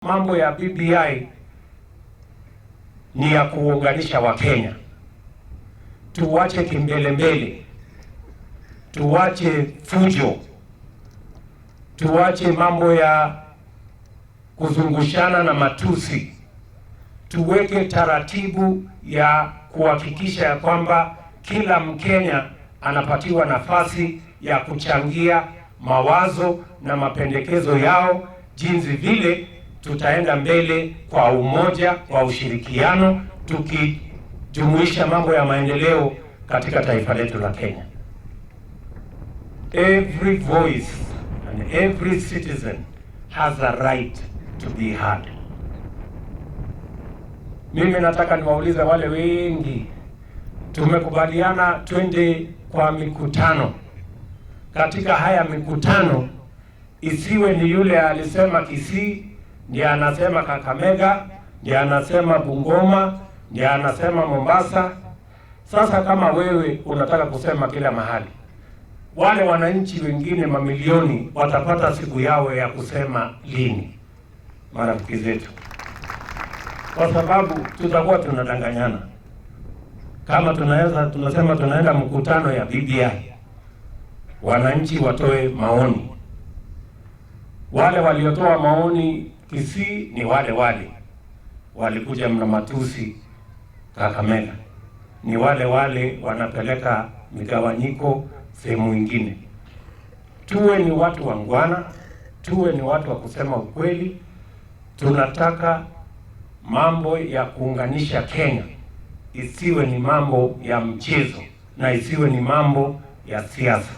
Mambo ya BBI ni ya kuunganisha Wakenya. Tuwache kimbelembele, tuwache fujo, tuwache mambo ya kuzungushana na matusi. Tuweke taratibu ya kuhakikisha ya kwamba kila Mkenya anapatiwa nafasi ya kuchangia mawazo na mapendekezo yao, jinsi vile tutaenda mbele kwa umoja, kwa ushirikiano, tukijumuisha mambo ya maendeleo katika taifa letu la Kenya. Every voice and every citizen has a right to be heard. Mimi nataka niwaulize wale wengi, tumekubaliana twende kwa mikutano. Katika haya mikutano isiwe ni yule alisema Kisii ndiye anasema Kakamega, ndiye anasema Bungoma, ndiye anasema Mombasa. Sasa kama wewe unataka kusema kila mahali, wale wananchi wengine mamilioni watapata siku yao ya kusema lini? Marafiki zetu, kwa sababu tutakuwa tunadanganyana kama tunaweza tunasema tunaenda mkutano ya BBI, wananchi watoe maoni. Wale waliotoa maoni Kisii ni wale wale walikuja mna matusi Kakamega, ni wale wale wanapeleka migawanyiko sehemu ingine. Tuwe ni watu waungwana, tuwe ni watu wa kusema ukweli. Tunataka mambo ya kuunganisha Kenya isiwe ni mambo ya mchezo na isiwe ni mambo ya siasa.